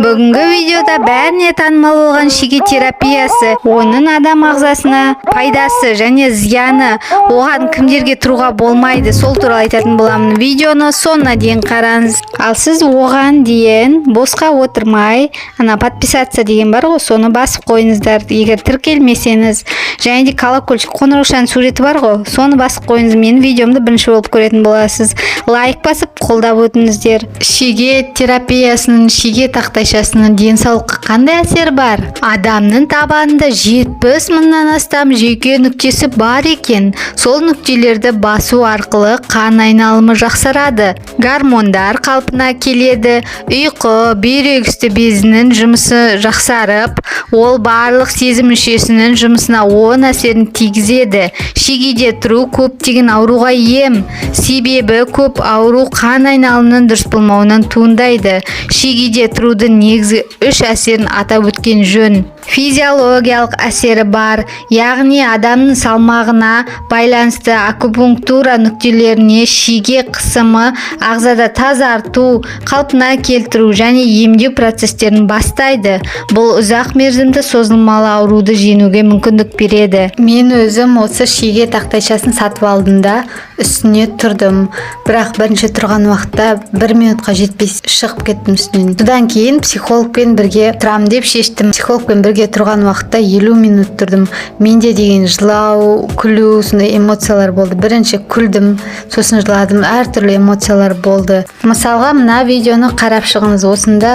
Бүгінгі видеода бәріне танымал болған шеге терапиясы, оның адам ағзасына пайдасы және зияны, оған кімдерге тұруға болмайды, сол туралы айтатын боламын. Видеоны соңына дейін қараңыз. Ал сіз оған дейін босқа отырмай, ана подписаться деген бар ғой, соны басып қойыңыздар, егер тіркелмесеңіз. Және де колокольчик, қоңыраушаның суреті бар ғой, соны басып қойыңыз. Менің видеомды бірінші болып көретін боласыз. Лайк басып, қолдап өтіңіздер. Шеге терапиясының, шеге тақтайшасының денсаулыққа қандай әсері бар? Адамның табанында 70 мыңнан астам жүйке нүктесі бар екен. Сол нүктелерді басу арқылы қан айналымы жақсарады, гормондар қалпына келеді, ұйқы, бүйрек үсті безінің жұмысы жақсарып, ол барлық сезім мүшесінің жұмысына оң әсерін тигізеді. Шегеде тұру көптеген ауруға ем, себебі көп ауру қан айналымының дұрыс болмауынан туындайды. Шегеде тұрудың негізгі үш әсерін атап өткен жөн. Физиологиялық әсері бар, яғни адамның салмағына байланысты акупунктура нүктелеріне шеге қысымы ағзада тазарту, қалпына келтіру және емдеу процестерін бастайды. Бұл ұзақ мерзімді созылмалы ауруды жеңуге мүмкіндік береді. Мен өзім осы шеге тақтайшасын сатып алдым да, үстіне тұрдым. Бірақ бірінші тұрған уақытта бір минутқа жетпей шығып кеттім үстінен. Содан кейін психологпен бірге тұрамын деп шештім. Психологпен бірге тұрған уақытта 50 минут тұрдым. Менде деген жылау, күлу, сондай эмоциялар болды. Бірінші күлдім, сосын жыладым, әртүрлі эмоциялар болды. Мысалға, мына видеоны қарап шығыңыз. Осында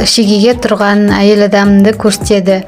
шегеге тұрған әйел адамды көрсетеді.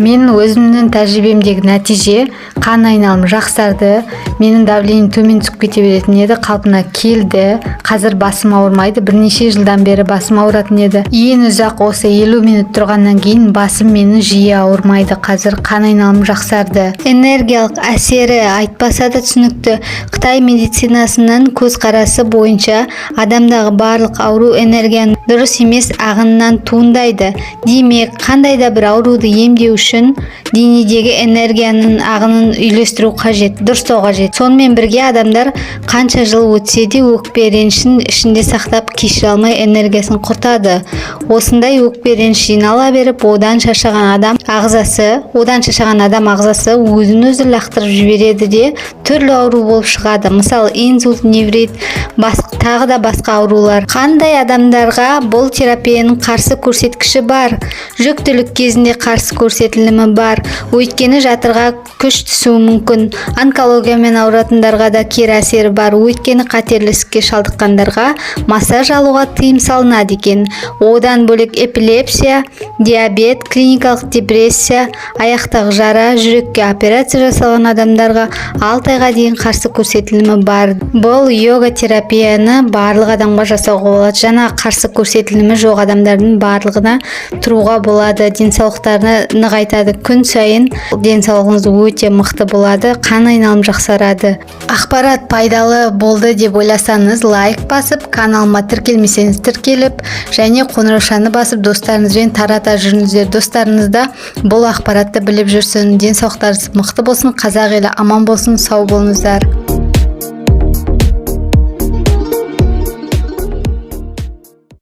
Мен өзімнің тәжірибемдегі нәтиже: қан айналым жақсарды, менің давлением төмен түсіп кете беретін еді, қалпына келді. Қазір басым ауырмайды, бірнеше жылдан бері басым ауыратын еді. Ең ұзақ осы 50 минут тұрғаннан кейін басым менің жиі ауырмайды қазір, қан айналым жақсарды. Энергиялық әсері айтпаса да түсінікті. Қытай медицинасының көзқарасы бойынша адамдағы барлық ауру энергияның дұрыс емес ағынынан туындайды. Демек, қандай да бір ауруды емдеу үшін денедегі энергияның ағынын үйлестіру қажет, дұрыстау қажет. Сонымен бірге адамдар қанша жыл өтсе де, өкпе ренішін ішінде сақтап, кешіре алмай энергиясын құртады. Осындай өкпе реніш жинала беріп, одан шаршаған адам ағзасы өзін өзі лақтырып жібереді де, түрлі ауру болып шығады. Мысалы, инсульт, неврит, тағы да басқа аурулар. Қандай адамдарға бұл терапияның қарсы көрсеткіші бар? Жүктілік кезінде қарсы көрсетілімі бар, өйткені жатырға күш түсуі мүмкін. Онкологиямен ауыратындарға да кері әсері бар, өйткені қатерлі ісікке шалдыққандарға массаж алуға тыйым салынады екен. Одан бөлек, эпилепсия, диабет, клиникалық депрессия, аяқтағы жара, жүрекке операция жасалған адамдарға 6 айға дейін қарсы көрсетілімі бар. Бұл йога терапияны барлық адамға жасауға болады. Жаңа қарсы көрсетілімі жоқ адамдардың барлығына тұруға болады. Денсаулықтарына нығайтады. Күн сайын денсаулығыңыз өте мықты болады, қан айналым жақсарады. Ақпарат пайдалы болды деп ойласаңыз, лайк басып, каналыма тіркелмесеңіз, тіркеліп және қоңыраушаны басып, достарыңызбен тарата жүріңіздер. Достарыңыз да бұл ақпаратты біліп жүрсін. Денсаулықтарыңыз мықты болсын, қазақ елі аман болсын, сау болыңыздар.